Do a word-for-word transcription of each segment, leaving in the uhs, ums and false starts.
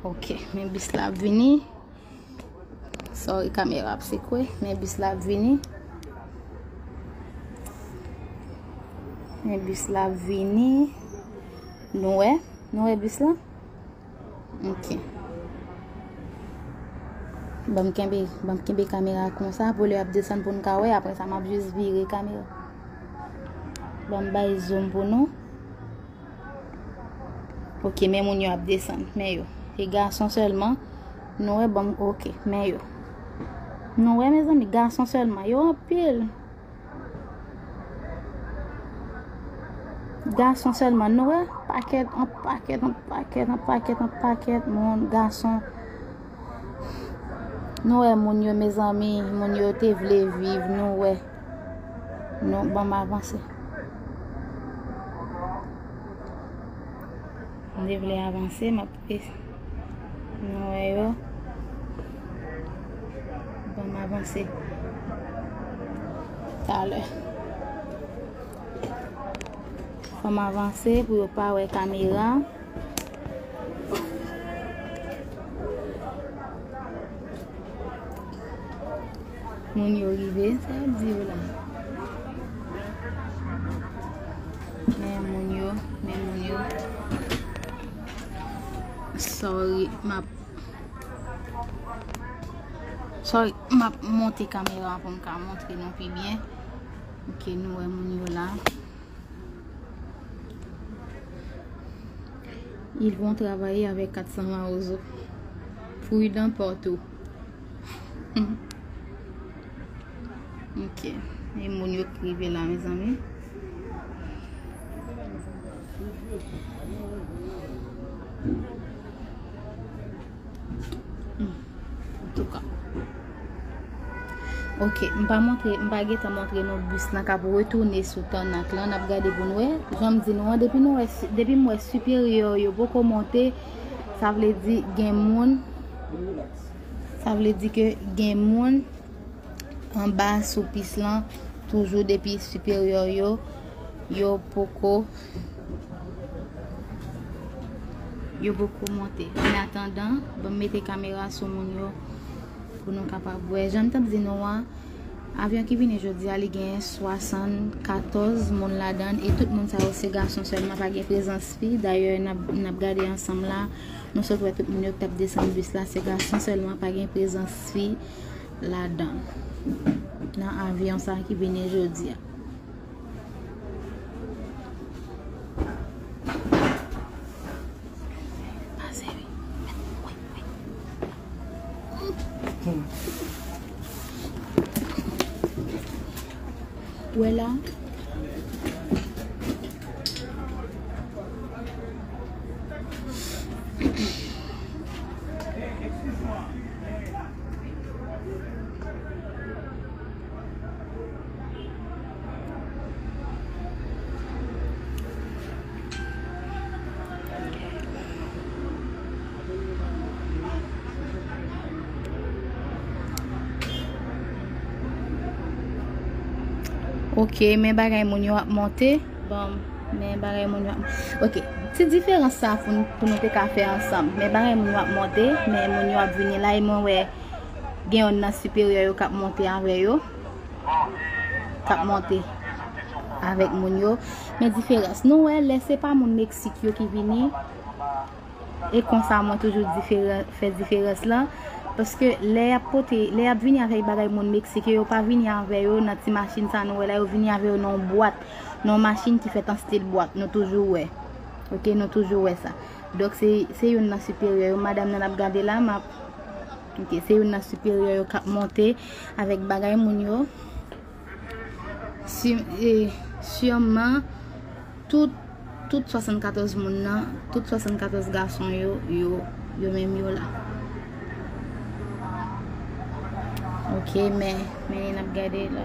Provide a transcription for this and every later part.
Ok, men bis la ap vini. Sorry, kamera ap sekwe. Men bis la ap vini. Men bis la ap vini. Nou wè? Nou wè bis la? Ok. Ban m kenbe, ban m kenbe kamera konsa pou lè ap desann pou n ka wè. Apre sa, m ap jis vire kamera. Ban m bay zoom pou nou. Ok, men moun yo ap desann, men yo. Se gason sèlman. Nou wè, ban m, ok, men yo. Nou wè, mezanmi, gason sèlman. Yo anpil. Gason sèlman, nou wè? Pakèt, an pakèt, an pakèt, an pakèt, an pakèt moun, gason. Nou wè moun yo, mezanmi, moun yo te vle viv, nou wè. Nou, ban m avanse. M te vle avanse, m ap, nou wè yo. Ban m avanse. Talè. Fò m avanse pou yo pa wè kamera. Moun yo rive, sa y ap di yo la? Men moun yo, men moun yo. Sorry, m ap, sorry, m ap monte kamera pou m ka montre nou pi byen. Ok, nou wè moun yo la. Ils vont travailler avec quatre cents Mawozo. Prudent partout. Ok. E moun yo k rive la, mezanmi. Hmm. Antouka. Ok, m pa montre, m pa gentan montre nou bis lan k ap retounen sou tànak lan. N ap gade pou n wè. Jan m di nou an, depi nou wè, depi m wè siperyè yo poko monte, sa vle di gen moun, sa vle di ke gen moun anba sou pis lan, toujou depi siperyè yo, yo poko, yo poko monte. An atandan, ban m mete kamera sou moun yo pou nou kapab wè. Jan m t ap di nou an, avyon ki vini jodi a, li gen swasannkatòz moun ladan l, e tout moun sa yo se gason sèlman, pa gen prezans fi. Dayè, n ap, n ap gade ansanm la, nou sot wè tout moun yo k t ap desann bis la, se gason sèlman, pa gen prezans fi ladan nan avyon sa ki vini jodi a. Pase wi. Wè la. Ok, men bagay moun yo ap monte. Bon, men bagay moun yo ap, ok, ti diferans sa pou, n- pou nou te ka fè ansanm. Men bagay moun yo ap monte, men moun yo ap vini la, e mwen wè gen yonn nan siperyè yo k ap monte avè yo. K ap monte avèk moun yo. Men diferans, nou wè, lè se pa moun Meksik yo ki vini, e konsa mwen toujou diferan, fè diferans lan. Paske lè y ap pote, lè y ap vini avèk bagay moun Meksik yo, yo pa vini avè yo nan ti machin sa nou wè la, yo vini avè yo nan yon bwat, nan yon machin ki fèt an stil bwat, nou toujou wè. Ok, nou toujou wè sa. Donk, se, se youn nan siperyè yo, madanm nan ap gade la, m ap, ok, se youn nan siperyè yo k ap monte avèk bagay moun yo. Si, e, sirman, tout, tout swasannkatòz moun nan, tout swasannkatòz gason yo, yo, yo menm yo la. Ok, men, men n ap gade la.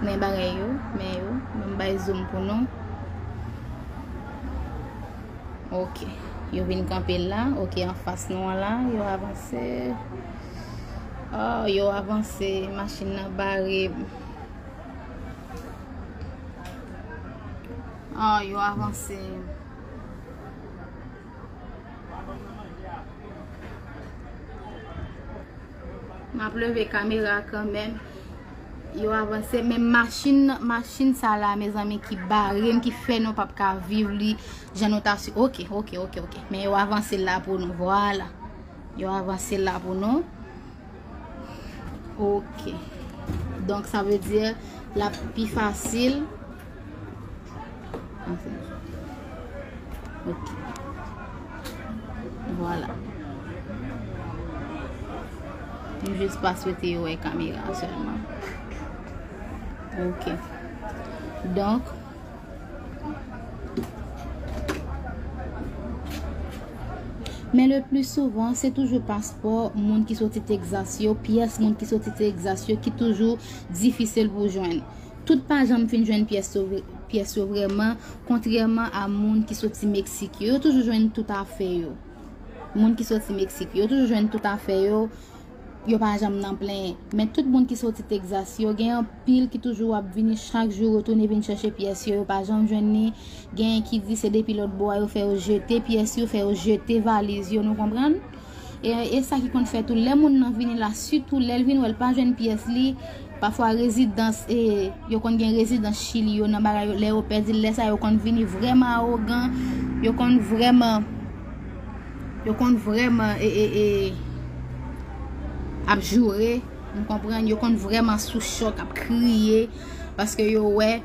Men bagay yo, men yo, ban m bay zoom pou nou. Ok. Yo vin kanpe la. Ok, anfas nou an la. Yo avanse. Oh, yo avanse. Machin nan bare. Oh, yo avanse. M ap leve kamera kanmenm. Yo avanse, men machin, machin sa la, mezanmi, ki bare n, ki fè nou p ap ka viv li jan nou ta si. Ok, ok, ok, ok. Men yo avanse la pou nou, vwala. Yo avanse la pou nou. Ok. Donk, sa vle di l ap pi fasil. Ok. Vwala. M jis pa swete yo wè kamera sèlman. Ok. Donk, men le pli souvan, se toujou paspò moun ki soti Texas yo, pyès moun ki soti Texas yo ki toujou difisil pou jwenn. Tout pa janm fin jwenn pyès yo vre-, pyès yo vrèman, kontrèman a moun ki soti Meksik yo. Yo toujou jwenn tout afè yo. Moun ki soti Meksik yo, yo toujou jwenn tout afè yo. Yo pa janm nan plenyen. Men tout moun ki soti Texas yo, gen anpil ki toujou ap vini chak jou, retounen vin chèche pyès yo, yo pa janm jwenn li. Genyen ki di se depi lòt bò a yo fè yo jete pyès yo, fè yo jete valiz yo, nou konprann? E, e sa ki konn fè tou, lè moun nan vini la, sitou lè l vin wè l pa jwenn pyès li, pafwa rezidans, e, yo konn gen rezidans Chili yo nan bagay yo, lè yo pèdi l, lè sa yo konn vini vrèman awogan, yo konn vrèman, yo konn vrèman, e, e, e, ap joure, nou konprann, yo konn vrèman sou chòk, ap kriye, paske yo wè,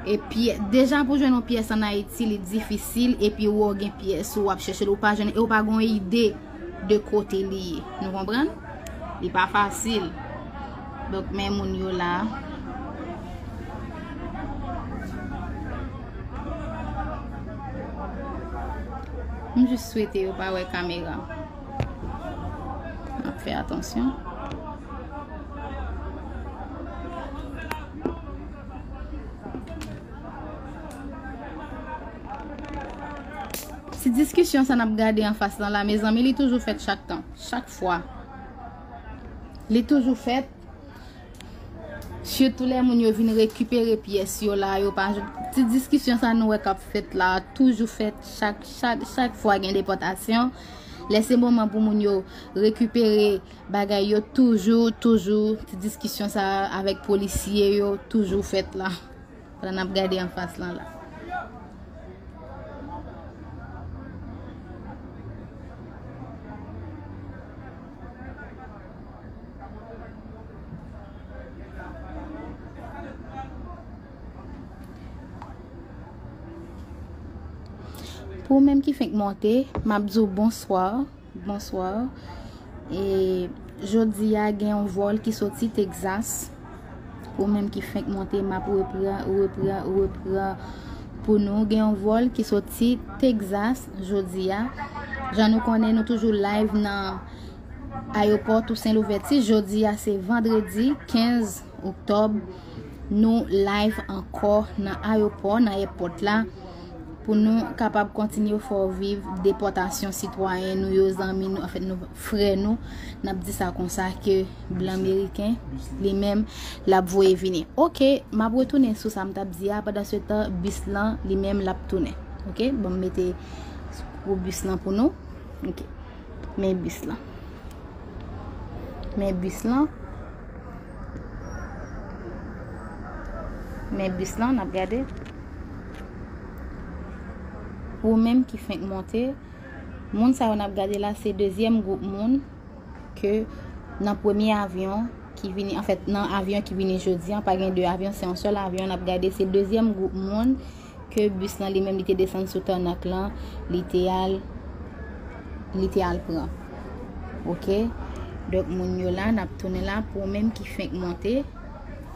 epi deja pou jwenn yon pyès ann Ayiti, li difisil, epi ou wè w gen pyès ou, w ap chèche l, ou pa jwenn, e ou pa gen yon ide de kote li ye. Nou konprann? Li pa fasil. Donk, men moun yo la. M jis swete yo pa wè kamera. M ap fè atansyon. Ti diskisyon sa n ap gade anfas lan la, mezanmi, li toujou fèt chak tan, chak fwa. Li toujou fèt. Sitou lè moun yo vin rekipere pyès yo la, yo pa, ti diskisyon sa nou wè k ap fèt la, toujou fèt chak, chak, chak fwa gen depòtasyon. Lè se moman pou moun yo rekipere bagay yo, toujou, toujou, ti diskisyon sa avèk polisye yo toujou fèt la. Pandan n ap gade anfas lan la. Pou ou menm ki fenk monte, m ap di w bonswa. Bonswa. E, jodi a gen yon vòl ki soti Texas. Ou menm ki fenk monte, m ap repran, repran, repran pou nou. Gen yon vòl ki soti Texas jodi a. Jan nou konnen, nou toujou live nan ayewopò Tousen Louvèti. Jodi a se vandredi kenz oktòb. Nou live ankò nan ayewopò, nan èpòt la, pou nou kapab kontinye fè w viv depòtasyon sitwayen nou yo, zanmi nou, anfèt, nou, frè nou. N ap di sa konsa ke blan meriken, li menm, l ap voye vini. Oke, m ap retounen sou sa m t ap di a. Pandan se tan, bis lan, li menm, l ap tounen. Oke, bon, m mete gwo bis lan pou nou. Oke. Men bis lan. Men bis lan. Men bis lan, n ap gade. Ou menm ki fenk monte, moun sa yo n ap gade la, se dezyèm gwoup moun ke nan premye avyon ki vini, anfèt, nan avyon ki vini jodi a, pa gen de avyon, se yon sèl avyon n ap gade, se dezyèm gwoup moun ke bis lan li menm li te desann sou tànak lan, li te al, li te al pran. Oke? Donk, moun yo la, n ap tounen la pou ou menm ki fenk monte.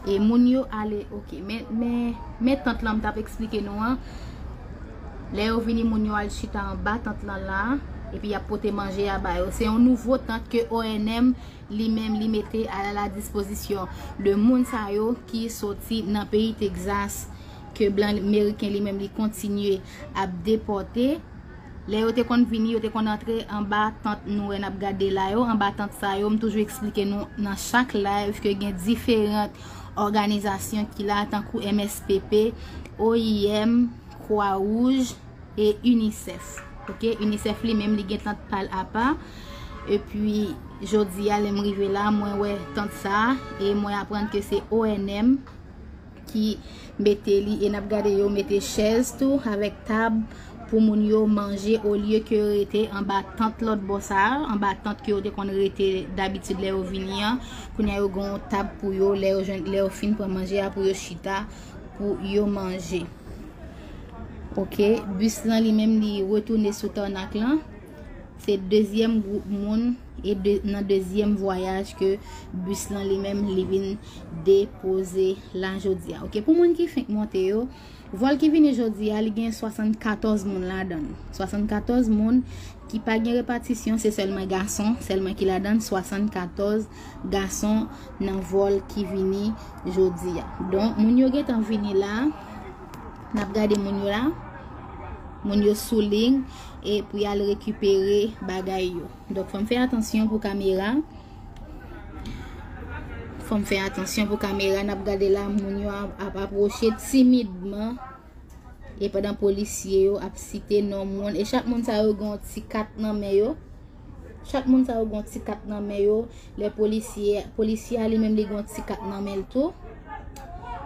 E moun yo ale, oke. Men, men, men tant lan m t ap eksplike nou an. Lè yo vini, moun yo al chita anba tant lan la, epi y ap pote manje a ba yo. Se yon nouvo tant ke O N M li menm li mete a la dispozisyon de moun sa yo ki soti nan peyi Texas, ke blan meriken li menm li kontinye ap depòte. Lè yo te konn vini, yo te konn antre anba tant nou wè n ap gade la yo, anba tant sa yo. M toujou eksplike nou nan chak live ke gen diferan òganizasyon ki la, tankou M S P P, O I M, Kwa Wouj, e UNICEF. Ok, UNICEF li menm li gen tant pa l apa. Epi, jodi a, lè m rive la, mwen wè tant sa a, e mwen aprann ke se O N M ki mete li, e n ap gade yo mete chèz tou avèk tab pou moun yo manje, olye ke yo rete anba tant lòt bò sa a, anba tant ke yo te konn rete dabitid lè yo vini an. Kounye a yo gen yon tab pou yo, lè yo jwenn, lè yo fin pran manje a, pou yo chita, pou yo manje. Ok, bis lan li menm li retounen sou Tònak lan. Se dezyèm gwoup moun e de, nan dezyèm vwayaj ke bis lan li menm li vin depoze la jodi a. Ok, pou moun ki fenk monte yo, vòl ki vini jodi a, li gen swasannkatòz moun ladan l. Swasannkatòz moun ki pa gen repatisyon, se sèlman gason, sèlman ki ladan l, swasannkatòz gason nan vòl ki vini jodi a. Donk, moun yo gentan vini la, n ap gade moun yo la, moun yo sou liy, e pou y al rekipere bagay yo. Donk, fò m fè atansyon pou kamera. Fò m fè atansyon pou kamera, n ap gade la, moun yo ap, ap apwoche timidman. E pandan polisye yo ap site non moun, e chak moun sa yo gen yon ti kat nan men yo. Chak moun sa yo gen yon ti kat nan men yo. Lè polisye, polisye a li menm li gen yon ti kat nan men l tou.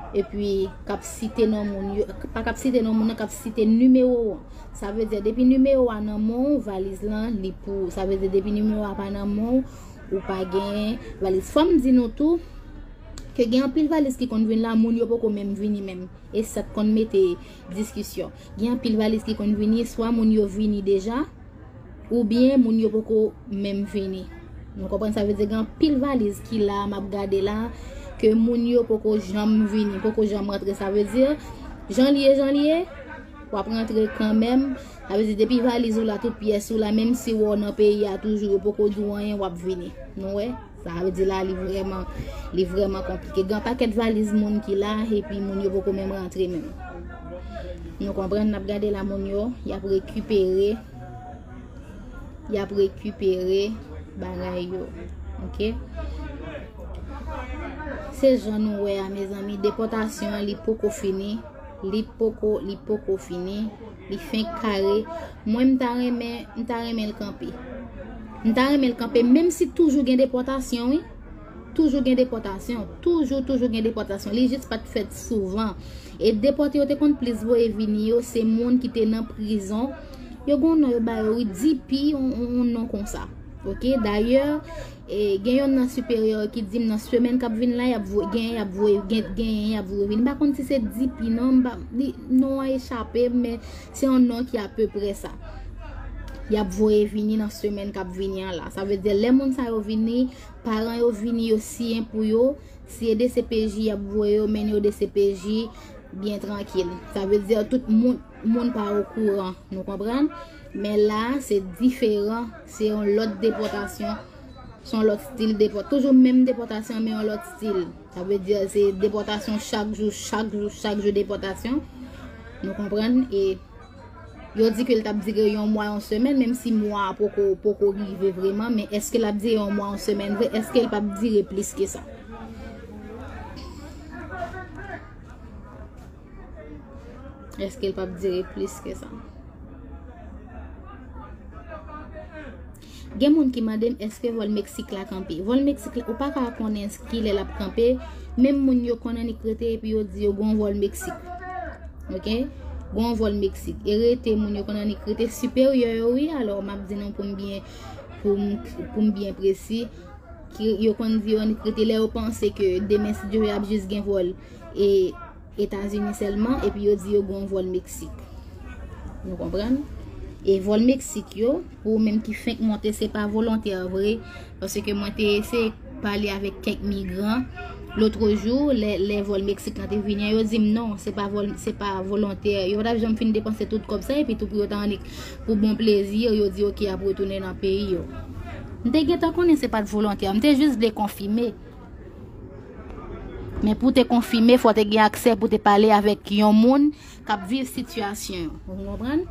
Epi, k ap site non moun yo, pa k ap site non moun nan, k ap site nimewo an. Sa vle di, depi nimewo a nan men w, valiz lan, li pou, sa vle di, depi nimewo a pa nan men w, ou pa gen valiz. Fò m di nou tou, ke gen anpil valiz ki konn vin la, moun yo poko menm vini menm. E sa k konn mete diskisyon. Gen anpil valiz ki konn vini, swa moun yo vini deja, oubyen moun yo poko menm vini. Nou konprann sa vle di gen anpil valiz ki la, m ap gade la, ke moun yo poko janm vini, poko janm rantre. Sa vle di, jan l ye, jan l ye, w ap rantre kanmenm. Sa vle di, depi valiz ou la, tout pyès ou la, menm si w nan peyi a toujou, yo poko di w anyen, w ap vini. Nou wè? Sa vle di la, li vrèman, li vrèman konplike. Gen pakèt valiz moun ki la, epi moun yo poko menm rantre menm. Nou konprann, n ap gade la, moun yo, y ap rekipere, y ap rekipere bagay yo. Ok? Se jan nou wè a, mezanmi, depòtasyon an, li poko fini. Li poko, li poko fini. Li fenk kare. Mwen, m ta renmen, m ta renmen l kanpe. M ta renmen l kanpe, menm si toujou gen depòtasyon, wi. Toujou gen depòtasyon. Toujou, toujou gen depòtasyon. Li jis pa t fèt souvan. E depòte yo te konn plis voye vini yo, se moun ki te nan prizon. Yo gen yon non yo ba yo, wi, D P, yon, yon, yon non konsa. Ok? Dayè, e, gen yonn nan siperyè ki di m nan semèn k ap vin la, y ap voye, genyen y ap voye, gen, genyen y ap voye vini. M pa konn si se D P non, m pa, li, non an echape m, men se yon non ki apeprè sa. Y ap voye vini nan semèn k ap vini an la. Sa vle di, lè moun sa yo vini, paran yo vini, yo siyen pou yo, si e D C P J y ap voye yo, mennen yo D C P J byen trankil. Sa vle di, tout moun, moun pa okouran, nou konprann? Men la, se diferan, se yon lòt depòtasyon, se yon lòt stil depò-, toujou menm depòtasyon, men yon lòt stil. Sa vle di, se depòtasyon chak jou, chak jou, chak jou depòtasyon. Nou konprann? E yo di ke l t ap dire yon mwa, yon semèn, menm si mwa a poko, poko rive vrèman, men èske l ap dire yon mwa, yon semèn vre? Èske l p ap dire plis ke sa? Èske l p ap dire plis ke sa? Gen moun ki mande m èske vòl Meksik la kanpe. Vòl Meksik la, ou pa ka konnen kilè l ap kanpe. Menm moun yo konn annik rete epi yo di yo gon vòl Meksik. Ok? Gon vòl Meksik. E rete moun yo konn annik rete siperyè yo, wi. Alò, m ap di nou pou m byen, pou m, pou m byen presi. Ki yo konn di yo annik rete lè yo panse ke demen, si Dye vle, ap jis gen vòl. E Etazini sèlman, epi yo di yo gen yon vòl Meksik. Nou konprann? E vòl Meksik yo, pou ou menm ki fenk monte, se pa volontè vre, paske mwen te eseye pale avèk kèk migran lòt jou, lè, lè vòl Meksik lan te vini an, yo di m non, se pa vòl, se pa volontè. Yo pa t ap janm fin depanse tout kòb sa, epi tou pou yo ta annik pou bon plezi, yo di oke, y ap retounen nan peyi yo. M te gentan konnen se pa t volontè, m te jis vle konfime. Men pou te konfime, fò te gen aksè pou te pale avèk yon moun k ap viv sitiyasyon yo. Ou konprann?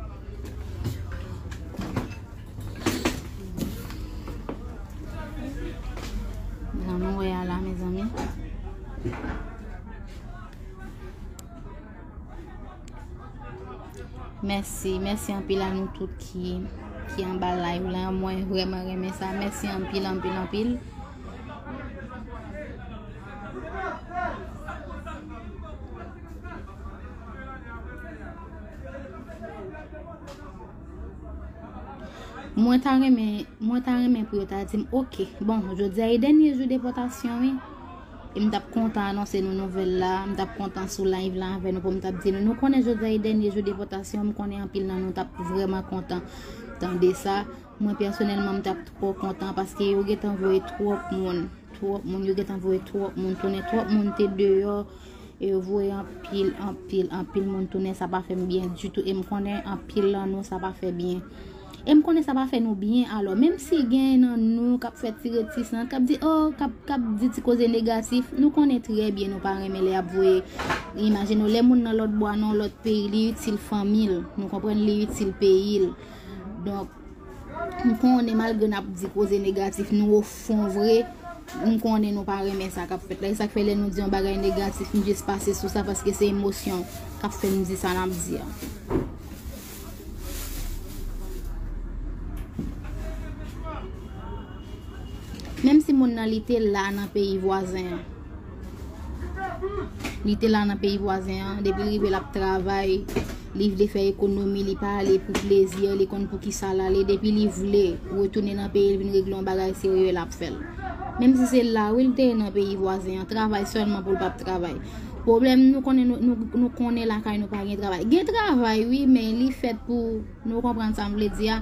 Jan nou wè a la, mezanmi. Mèsi, mèsi anpil a nou tout ki, ki anba live la. Mwen vrèman renmen sa. Mèsi anpil, anpil, anpil. Mwen ta renmen, mwen ta renmen pou yo ta di m, "Oke, bon, jodi a e dènye jou depòtasyon, wi." E m t ap kontan anonse nou nouvèl la, m t ap kontan sou live la avè nou pou m t ap di nou, nou konnen jodi a e dènye jou depòtasyon, m konnen anpil nan nou t ap vrèman kontan tande sa. Mwen pèsonèlman, m t ap twò kontan paske yo gentan voye twòp moun, twòp moun, yo gentan voye twòp moun tounen, twòp moun te deyò, e yo voye anpil, anpil, anpil moun tounen, sa pa fè m byen ditou, e m konnen anpil nan nou sa pa fè byen. E m konnen sa pa fè nou byen, alò, menm si gen nan nou k ap fè ti retisans, k ap di, oh, k ap, k ap di ti koze negatif, nou konnen trè byen nou pa renmen lè y ap voye imaj nou. Lè moun nan lòt bò a, nan lòt peyi, li itil fanmi l, nou konprann, li itil peyi l. Donk, m konnen malgre n ap di koze negatif, nou ofon vre, m konnen nou pa renmen sa k ap fèt la. E sa k fè lè nou di yon bagay negatif, m jis pase sou sa paske se emosyon k ap fè m di sa n ap di a. Menm si moun nan li te la nan peyi vwazen an, li te la nan peyi vwazen an, depi l rive l ap travay, li vle fè ekonomi, li pa ale pou plezi, li konn pou ki sa l ale, depi li vle retounen nan peyi l vin regle yon bagay serye l ap fè l. Menm si se la wi l te ye nan peyi vwazen an, travay sèlman pou l p ap travay. Pwoblèm nou konnen, nou, nou, nou konnen lakay nou pa gen travay. Gen travay wi, men li fèt pou Nou konprann sa m vle di a?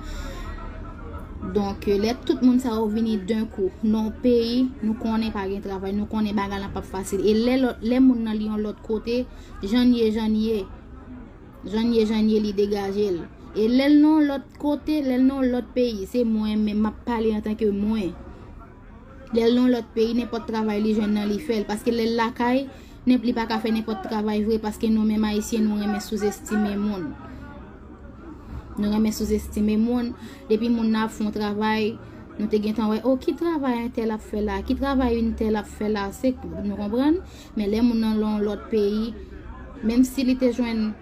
Donk, lè tout moun sa yo vini d'un coup nan yon peyi, nou konnen pa gen travay, nou konnen bagay la p ap fasil. E lè lòt, lè moun nan li yon lòt kote, jan l ye, jan l ye, jan l ye, jan l ye, li degaje l. E lè l nan yon lòt kote, lè l nan yon lòt peyi, se mwen menm, m ap pale antanke mwen. Lè l nan yon lòt peyi, nenpòt travay li jwenn nan, li fè l. Paske lè l lakay, nenp-, li pa ka fè nenpòt travay vre, paske nou menm Ayisyen, nou renmen souzestime moun. Nou renmen souzestime moun. Depi moun nan ap fè yon travay, nou te gentan wè, "Oh, ki travay entèl ap fè la? Ki travay entèl ap fè la?" Se, nou konprann? Men lè moun nan nan yon lòt peyi, menm si li te jwenn,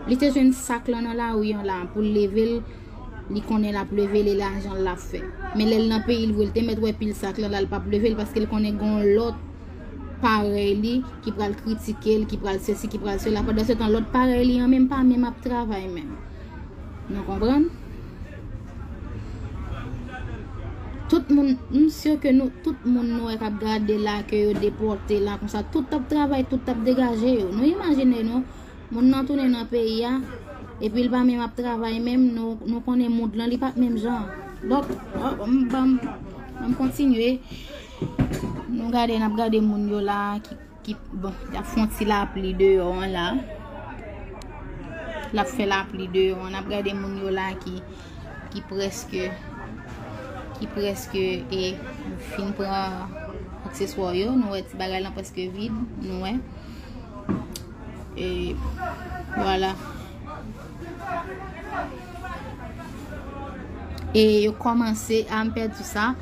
li te jwenn sak lan nan lari an la pou l leve l, li konnen l ap leve l e lajan l ap fè. Men lè l nan peyi l vre, l te mèt wè pil sak lan la, l p ap leve l paske l konnen gen yon lòt parèy li ki pral kritike l, ki pral sesi, ki pral sela. Pandan se tan, lòt parèy li an menm pa menm ap travay menm. Nou konprann? Tout moun, m si ke nou, tout moun nou wè k ap gade la, ke yo depòte la, konsa, tout t ap travay, tout t ap degaje yo. Nou imajine nou, moun nan tounen nan peyi a, epi l pa menm ap travay menm, nou, nou konnen mond lan, li pa t menm jan. Donk, ban m, ban m, ban m kontinye. Nou gade, n ap gade moun yo la, ki ki, bon, y ap fè yon ti lapli deyò an la. L ap fè lapli deyò an. N ap gade moun yo la ki, ki prèske, ki prèske, e, fin pran akseswa yo. Nou wè ti bagay lan prèske vid, nou wè. E, vwala. E yo kòmanse, a, m pèdi sa.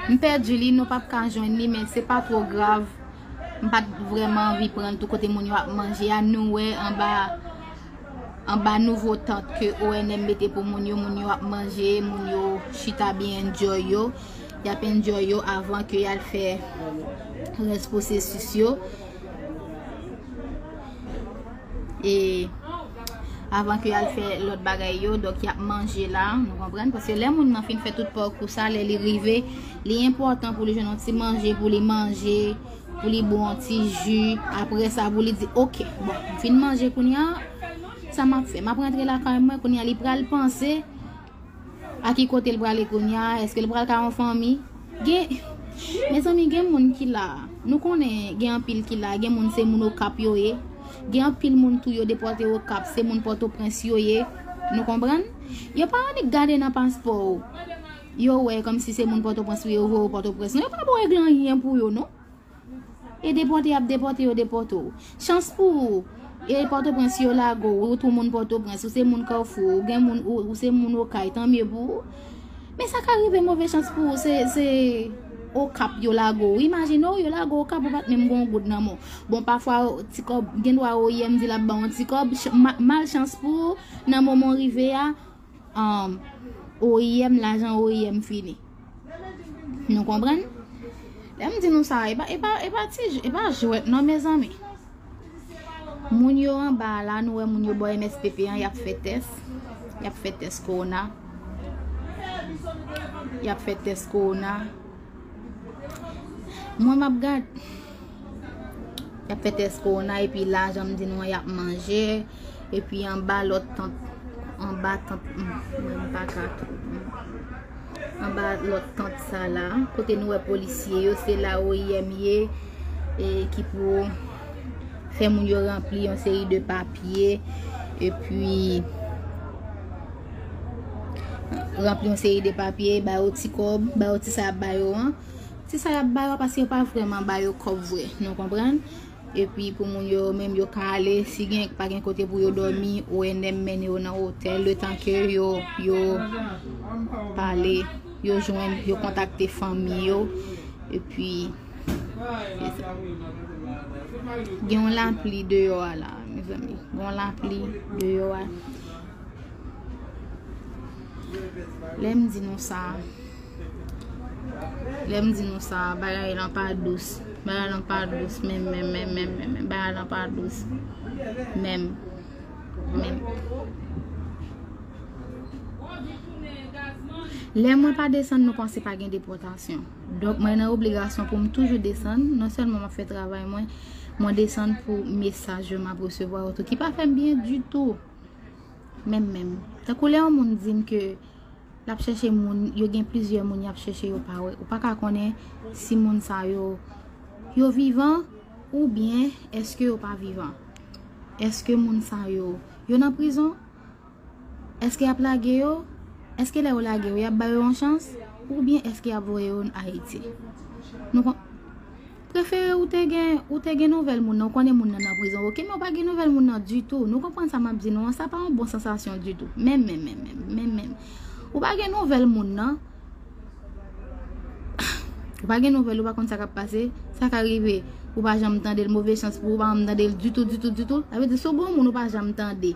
M pèdi li, nou p ap ka jwenn li, men se pa twò grav. M pa t vrèman anvi pran l tou kote moun yo ap manje a. Nou wè anba, anba nouvo tant ke O N M mete pou moun yo, moun yo ap manje, moun yo chita byen enjoy yo. Y ap enjoy yo avan ke y al fè rès pwosesis yo. E avan ke y al fè lòt bagay yo, donk y ap manje la, nou konprann? Paske lè moun nan fin fè tout pakou sa, lè li rive, li enpòtan pou li jwenn yon ti manje, pou li manje, pou li bwè yon ti ji. Apre sa, pou li di, "Oke, bon, m fin manje kounye a, sa m ap fè? M ap rantre lakay mwen." Kounye a, li pral panse a ki kote l prale kounye a, èske l pral ka yon fanmi? Gen, mezanmi, gen moun ki la, nou konnen gen anpil ki la, gen moun se moun Okap yo ye. Gen anpil moun tou yo depòte Okap, se moun Pòtoprens yo ye. Nou konprann? Yo pa annik gade nan paspò w. Yo wè kòmsi se moun Pòtoprens ou ye, yo voye w Pòtoprens. Non, yo pa ba w regle anyen pou yo, non. E depòte y ap depòte yo, depòte w. Chans pou ou. E Pòtoprens yo lage w, ou tou moun Pòtoprens, ou se moun Kafou, ou gen moun, ou, ou se moun Okay, tanmye pou ou. Men sa ka rive move chans pou ou, se, se, Okap yo lage w. Imajine w, yo lage w Okap, ou pa t menm gen yon goud nan men w. Bon, pafwa, ti kòb, gen dwa O I M di l ap ba w yon ti kòb, ch- ma- malchans pou ou, nan moman w rive a, um, O I M, lajan O I M fini. Nou konprann? Lè m di nou sa, e pa, e pa, e pa ti, e pa jwèt non, mezanmi. Moun yo anba a la, nou wè moun yo bò M S P P an, y ap fè tès. Y ap fè tès kowona. Y ap fè tès kowona. Mwen, m ap gad. Y ap fè tès kowona, epi la, jan m di nou an, y ap manje. Epi anba lòt tant, anba tant, hmm, mwen, m pa ka twò. Hmm. Anba lòt tant sa la, kote nou wè polisye yo, se la O I M ye, e ki pou fè moun yo ranpli yon seri de papye, epi ranpli yon seri de papye, ba yo ti kòb, ba yo ti sa y ap ba yo an. Ti sa y ap ba yo, paske yo pa vrèman ba yo kòb vre, nou konprann? Epi pou moun yo menm yo ka ale, si gen, pa gen kote pou yo dòmi, O N M mennen yo nan otèl, letan ke yo, yo pale, yo jwenn, yo kontakte fanmi yo. Epi, se sa. Gen yon lapli deyò a la, mezanmi. Gen yon lapli deyò a. Lè m di nou sa, lè m di nou sa, bagay lan pa dous. Bagay lan pa dous, menm, menm, menm, menm, menm, menm. Bagay lan pa dous. Menm. Menm. Lè mwen pa desann, nou panse pa gen depòtasyon. Donk, mwen nan obligasyon pou m toujou desann. Non sèlman m ap fè travay mwen, mwen desann pou mesaj yo m ap resevwa yo tou, ki pa fè m byen ditou. Menm, menm. Tankou lè yon moun di m ke l ap chèche moun, yo gen plizyè moun y ap chèche, yo pa wè. Ou pa ka konnen si moun sa yo, yo vivan, oubyen èske yo pa vivan. Èske moun sa yo, yo nan prizon? Èske y ap lage yo? Èske lè yo lage yo, y ap ba yo yon chans? Oubyen èske y ap voye yo Ayiti? Nou kon- Prefere ou te gen, ou te gen nouvèl moun nan, ou konnen moun nan nan prizon, oke, men ou pa gen nouvèl moun nan ditou. Nou konprann sa m ap di nou an, sa pa yon bon sansasyon ditou. Menm, menm, menm, menm, menm, menm. Ou pa gen nouvèl moun nan. Ou pa gen nouvèl, ou pa konn sa k ap pase. Sa ka rive, ou pa janm tande l, move chans pou ou, ou pa janm tande l ditou, ditou, ditou. Sa vle di, si w gen yon moun ou pa janm tande,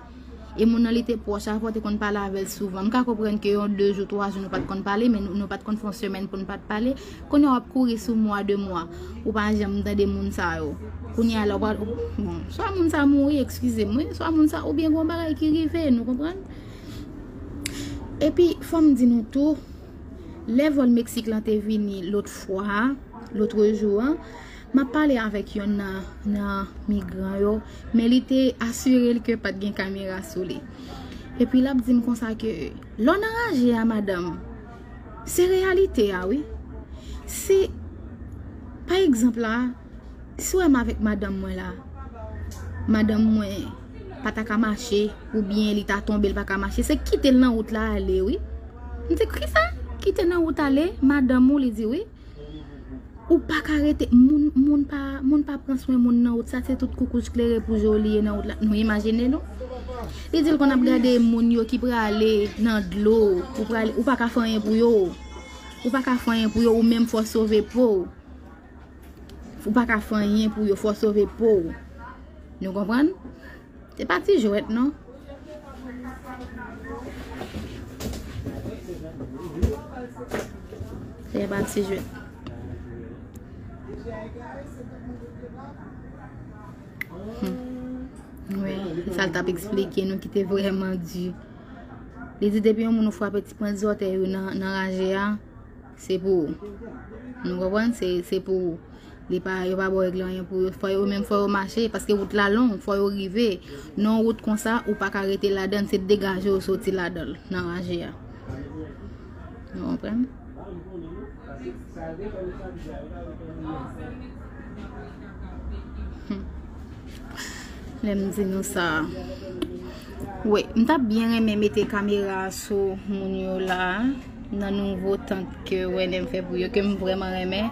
e moun nan li te pwòch, afè w te konn pale avè l souvan. M ka konprann ke yon de jou, twa jou nou pa t konn pale, men nou, nou pa t konn fè yon semèn pou n pa t pale. Kounye a w ap kouri sou mwa, de mwa. Ou pa janm tande moun sa yo. Kounye a la, ou pa, ou, bon, swa moun sa mouri, eskize m, wi, swa moun sa, oubyen gen yon bagay ki rive, nou konprann? Epi, fò m di nou tou, lè vòl Meksik lan te vini lòt fwa, lòt jou an, m ap pale avèk yonn nan, nan migran yo, men li te asire l ke pa t gen kamera sou li. Epi l ap di m konsa ke, lè w nan raje a, madanm, se reyalite a, wi. Se, pa egzanp la, si w wè m avèk madanm mwen la, madanm mwen pa ta ka mache, oubyen li ta tonbe, li pa ka mache, se kite l nan wout la ale, wi. M di, kisa? Kite nan wout ale, madanm ou, li di, wi. Ou pa ka rete, moun, moun pa, moun pa pran swen moun nan wout, sa se tout koukouch klere pou je w li ye nan wout la. Nou imajine nou. Li di l konn ap gade moun yo ki prale nan dlo, ou prale, ou pa ka fè anyen pou yo. Ou pa ka fè anyen pou yo, ou menm fò w sove po w. Ou pa ka fè anyen pou yo, fò w sove po w. Nou konprann? Se pa ti jwèt, non. Se pa ti jwèt. Hmm. Wi, se sa l t ap eksplike nou ki te vrèman di. Li di depi yon moun ou frape ti pwent zòtèy ou nan, nan raje a, se pou ou. Nou konprann? Se, se pou ou. Li pa, yo pa ba w règle anyen pou yo. Fò yo menm, fò yo mache, paske wout la long, fò yo rive. Nan yon wout konsa, ou pa ka rete ladan l, se degaje w soti ladan l, nan raje a. Nou konprann? Hmm. Lè m di nou sa. Wi, m t ap byen renmen mete kamera sou moun yo la, nan nouvo tant ke Wendy fè pou yo, ke m vrèman renmen.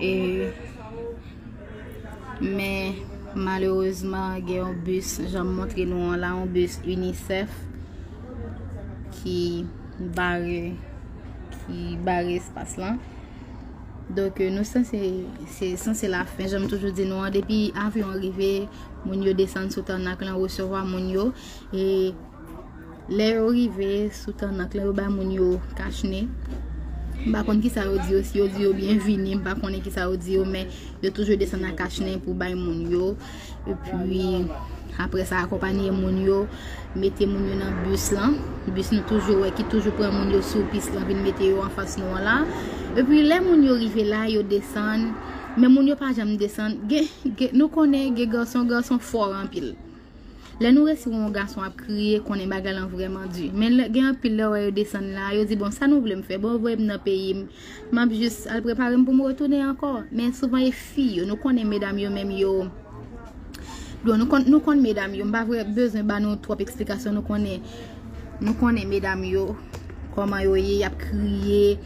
E, men, malerezman, gen yon bis, jan m montre nou an la, yon bis UNICEF ki bare, ki bare espas lan. Donk, euh, nou sanse, se sanse lafen, jan m toujou di nou an, depi avyon an rive, moun yo desann sou tànak lan, resevwa moun yo, e lè yo rive sou tànak lan, yo bay moun yo kachnen. M pa konn kisa yo di yo, si yo di yo byenvini, m pa konnen kisa yo di yo, men yo toujou desann ak kachnen pou bay moun yo. Epi, apre sa, akonpaye moun yo, mete moun yo nan bis lan. Bis nou toujou wè ki toujou pran moun yo sou pis lan, vin mete yo anfas nou an la. Epi, lè moun yo rive la, yo desann. Men moun yo pa janm desann. Gen, gen, nou konnen gen gason, gason fò anpil. Lè nou resi wè yon gason ap kriye, konnen bagay lan vrèman di. Men lè, gen anpil lè wè yo desann la, yo di, "Bon, sa nou vle m fè? Bon, voye m nan peyi m. M ap jis al prepare m pou m retounen ankò." Men souvan e fi yo, nou konnen medam yo menm yo. Bon, nou konn, nou konn medam yo, m pa vre bezwen ba nou twòp eksplikasyon, nou konnen, nou konnen medam yo, kòman yo ye, y ap kriye.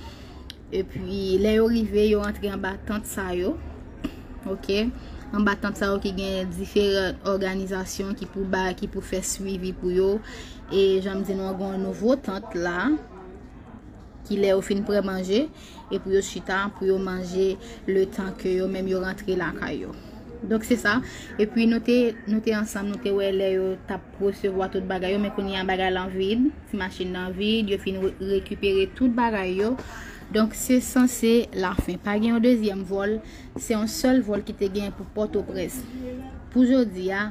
Epi, lè yo rive, yo rantre anba tant sa yo. Oke? Anba tant sa yo ki gen diferan òganizasyon ki pou ba, ki pou fè swivi pou yo. E jan m di nou an, gen yon nouvo tant la. Ki lè yo fin pran manje, e pou yo chita, pou yo manje, letan ke yo menm yo rantre lakay yo. Donk, se sa. Epi, nou te, nou te ansanm, nou te wè lè yo t ap resevwa tout bagay yo, men kounye a bagay lan vid, ti machin nan vid, yo fin re-, rekipere tout bagay yo. Donk, se sanse lafen. Pa gen yon dezyèm vòl, se yon sèl vòl ki te gen pou Pòtoprens. Pou jodi a,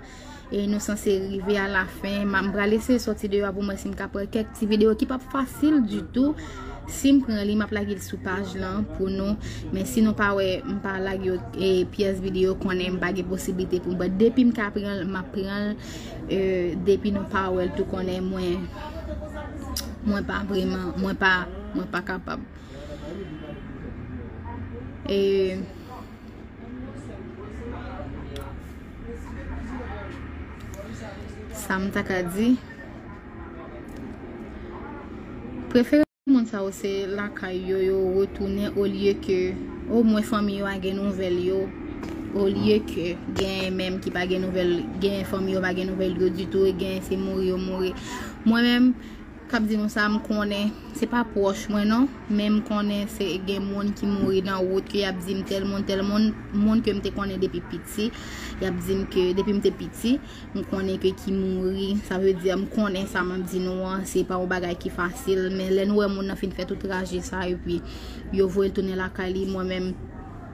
e nou sanse rive a lafen. M, m pral eseye sòti deyò a pou m wè si m ka pran kèk ti videyo ki p ap fasil ditou. Si m pran li, m ap lage l sou paj lan pou nou. Men si nou pa wè, m pa lage yo, e, pyès videyo, konnen m pa gen posiblite pou m pran. Depi m ka pran l, m ap pran l. E, depi nou pa wè l tou, konnen mwen, mwen pa vrèman, mwen pa, mwen pa kapab. E, Sa m ta ka di? Prefere moun sa yo se lakay yo, yo retounen olye ke omwen fanmi yo a gen nouvèl yo, olye ke gen menm ki pa gen nouvèl, gen fanmi yo pa gen nouvèl yo ditou, e gen se mouri yo mouri. Mwen menm, k ap di nou sa, m konnen se pa pwòch mwen non, men m konnen se gen moun ki mouri nan wout ke y ap di m tèl moun, tèl moun, moun ke m te konnen depi piti, y ap di m ke depi m te piti, m konnen ke ki mouri, sa vle di m konnen sa m ap di nou an, se pa yon bagay ki fasil, men lè nou wè moun nan fin fè tout traje sa, epi yo voye l tounen lakay li, mwen menm,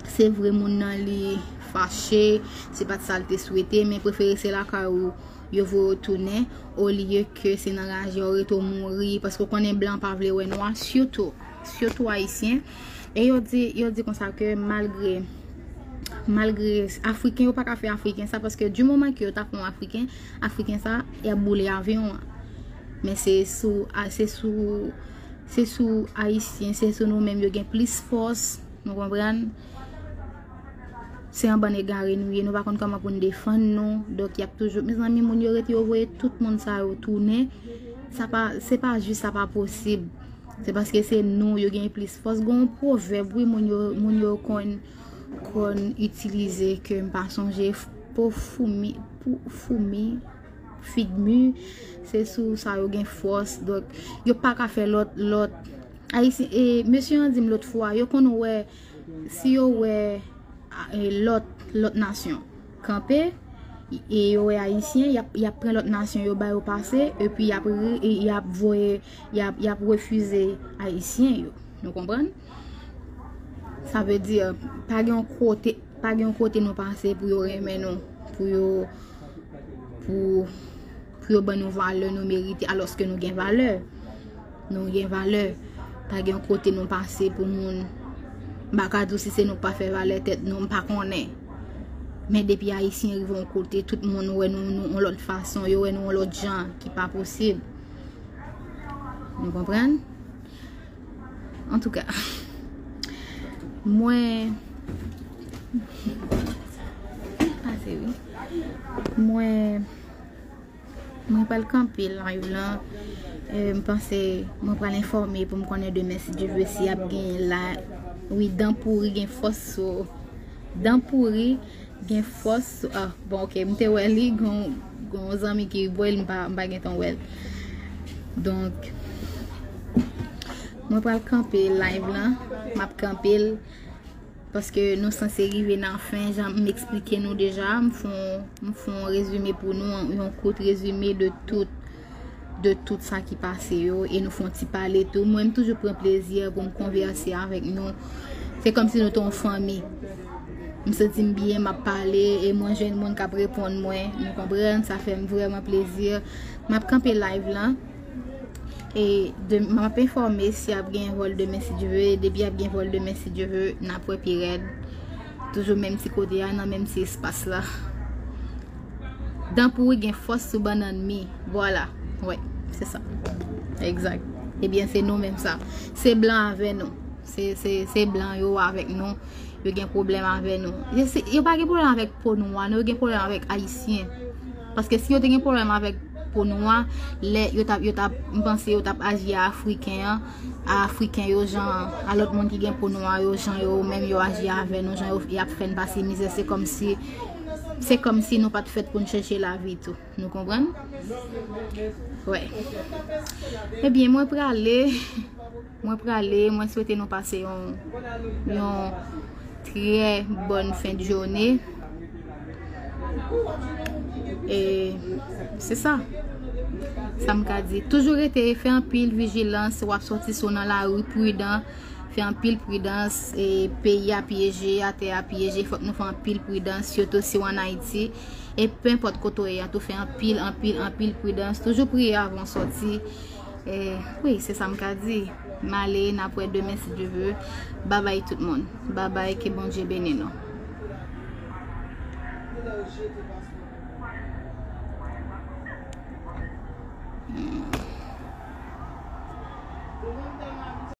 se vre moun nan li fache, se pa t sa l te swete, men prefere se lakay ou yo voye w tounen, olye ke se nan raje w rete w mouri, paske w konnen blan pa vle wè nwa, sitou, sitou ayisyen. E yo di, yo di konsa ke malgre, malgre afriken, yo pa ka fè afriken sa, paske di moman ke yo ta fè yon afriken, afriken sa, y ap boule avyon an. Men se sou, a, se sou, se sou ayisyen, se sou nou menm yo gen plis fòs, nou konprann? Se yon bann egare nou ye, nou pa konn kòman pou n defann nou. Donk, y ap toujou, mezanmi, moun yo rete, yo voye tout moun sa yo tounen. Sa pa, se pa jis, sa pa posib. Se paske se nou, yo gen plis fòs. Gen yon pwovèb, wi, moun yo, moun yo konn, konn itilize ke m pa sonje, po foumi, pou foumi, fig mi, se sou sa yo gen fòs. Donk, yo pa ka fè lòt, lòt. Ayisyen, e, mesye an di m lòt fwa, yo konn wè, si yo wè, a, e, lòt, lòt nasyon kanpe, e yo wè ayisyen, y ap, y ap pran lòt nasyon yo, ba yo pase, epi y ap re-, e y ap voye, y ap, y ap refize ayisyen yo. Nou konprann? Sa vle di, pa gen yon kote, pa gen yon kote nou pase pou yo renmen nou, pou yo, pou, pou yo ban nou valè nou merite, alòske nou gen valè. Nou gen valè. Pa gen yon kote nou pase pou moun. M pa ka di w si se nou k pa fè valè tèt nou, m pa konnen. Men depi ayisyen rive yon kote, tout moun wè nou, nou yon lòt fason, yo wè nou yon lòt jan ki pa posib. Nou konprann? Antouka, mwen, pase wi. Mwen, mwen pral kanpe live lan. E, m panse mwen pral enfòme pou m konnen demen, si Dye vle, si y ap gen la. Wi, dan pouri gen fòs sou. Dan pouri gen fòs sou. Ah, bon, oke, m te wè li, gon, gon zanmi ki voye l, m pa, m pa gentan wè l. Donk, mwen pral kanpe live lan. M ap kanpe l. Paske nou sanse rive nan fen, jan m eksplike nou deja, m fè yon, m fè yon rezime pou nou, yon kout rezime de tout, de tout sa ki pase yo, e nou fè yon ti pale tou. Mwen, m toujou pran plezi pou m konvèse avèk nou. Se kòmsi nou te yon fanmi. M santi m byen, m ap pale, e mwen jwenn moun k ap reponn mwen. Nou konprann, sa fè m vrèman plezi. M ap kanpe live lan. E de, m ap enfòme si ap gen vòl demen si Dye ve. Depi ap gen vòl demen si Dye ve, n ap wè pi rèd. Toujou menm ti kote a, nan menm ti espas la. Dan pouri gen fòs sou bannann mi. Vwala. Wè, se sa. Egzak. Ebyen, se nou menm sa. Se blan avè nou. Se, se, se blan yo avèk nou. Yo gen pwoblèm avè nou. Yo, se, yo pa gen pwoblèm avèk po nwa, non, yo gen pwoblèm avèk Ayisyen. Paske si yo te gen pwoblèm avèk po nwa, lè yo t ap, yo t ap, m panse yo t ap aji a Afriken an, a Afriken yo jan, a lòt moun ki gen po nwa yo, jan yo menm yo aji avè nou, jan yo, y ap fè n pase mizè. Se kòmsi, se kòmsi nou pa t fèt pou n chèche lavi tou. Nou konprann? Wè. Ebyen, mwen prale. Mwen prale. Mwen swete nou pase yon, yon trè bòn fen de jounen. E se sa. Sa m ka di. Toujou rete, fè anpil vijilans. W ap sòti, si w nan lari, pridan. Fè anpil pridans. E peyi a pyeje, atè a pyeje. Fòk nou fè anpil pridans, sitou si w ann Ayiti. E pe enpòt kote w ye a tou, fè anpil, anpil, anpil pridans. Toujou priye avan w sòti. E, wi, se sa m ka di. M ale, n ap wè demen si Dye ve. Babay tout moun. Babay, ke Bondye beni nou.